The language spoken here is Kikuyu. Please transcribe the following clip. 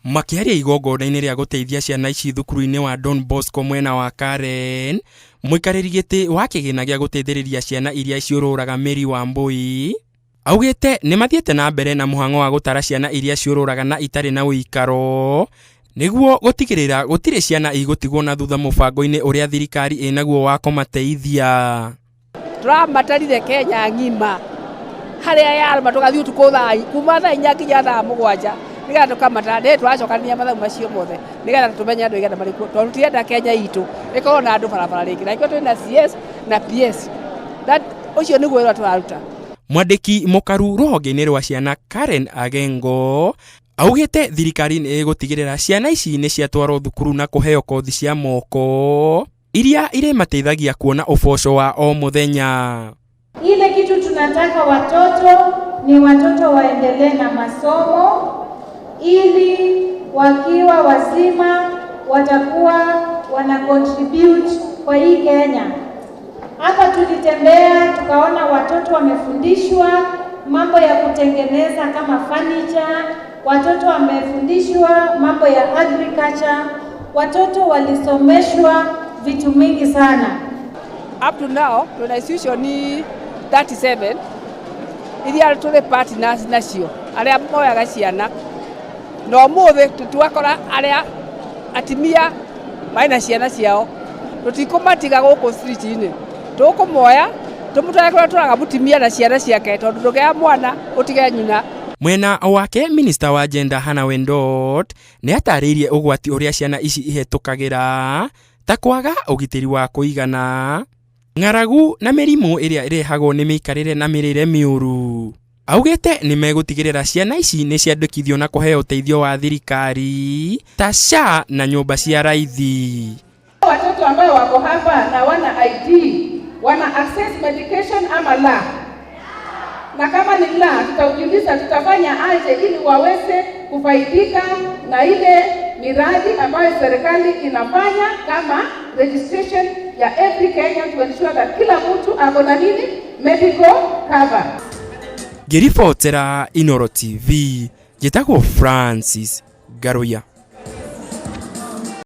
Makĩaria igongona-inĩ rĩa gũteithia ciana ici thukuru-inĩ wa Don Bosco mwena wa Karen, mũikarĩri gĩtĩ wa kĩgĩna gĩa gũteithĩrĩria ciana iria ciũrũraga Mary Wambui, augĩte nĩ mathiĩte na mbere na mũhang'o wa gũtara ciana iria ciũrũraga na itarĩ na ũikaro nĩguo gũtigĩrĩra gũtirĩ ciana igũtigwo na thutha mũbango-inĩ ũrĩa thirikari ĩnaguo wa kũmateithia. Tũramatarire Kenya ng'ima harĩa yarũma, tũgathiĩ ũtukũ thaa kuma thaa 4 nginya thaa 7 nĩgetha tũkamatara. Nĩ tũracokania mathabu macio mothe nĩgetha tũmenye andũ aigana marĩ kuo, tondũ tũtirenda Kenya itũ ĩkorwo na andũ barabara rĩngĩ, na ĩkorwo twĩna CS na PS. That ũcio nĩguo wĩra tũraruta. Mwandĩki mũkaru rũhonge-inĩ rwa ciana Karen Agengo augĩte thirikari nĩ ĩgũtigĩrĩra ciana ici nĩ ciatwarwo thukuru na kũheo kothi cia moko iria irĩmateithagia kuona ũboco wa o mũthenya. Ile kitu tunataka watoto ni watoto waendelee na masomo ili wakiwa wazima watakuwa wana contribute kwa hii Kenya. Hapa tulitembea tukaona watoto wamefundishwa mambo ya kutengeneza kama furniture, watoto wamefundishwa mambo ya agriculture, watoto walisomeshwa vitu mingi sana. Up to now twĩna institution 37 iria tũrĩ partners nacio arĩa moyaga ciana, na ũmũthĩ tũtiwakora arĩa atimia marĩ na ciana ciao, tũtikũmatiga gũkũ street-inĩ, tũkũmoya tũmũtware kũrĩa tũraga mũtimia na ciana ciake, tondũ ndũgea mwana ũtige nyina. Mwena wake, minista wa gender Hannah Wendot nĩ atarĩirie ũgwati ũrĩa ciana ici ihĩtũkagĩra ta kwaga ũgitĩri wa kũigana, ng'aragu na mĩrimũ ĩrĩa ĩrehagwo nĩ mĩikarĩre na mĩrĩre mĩũru. Augĩte nĩ megũtigĩrĩra ciana ici nĩ ciandĩkithio na kũheo ũteithio wa thirikari ta SHA na nyũmba cia raithi. Watoto ambao wako hapa na wana ID wana access medication ama la? Na kama ni la, tutaujiuliza tutafanya aje ili waweze kufaidika na ile miradi ambayo serikali inafanya kama registration ya every Kenyan to ensure that kila mtu ako na nini, medical cover. Ngĩribotera Inoro TV, njĩtagwo Francis Ngaruiya.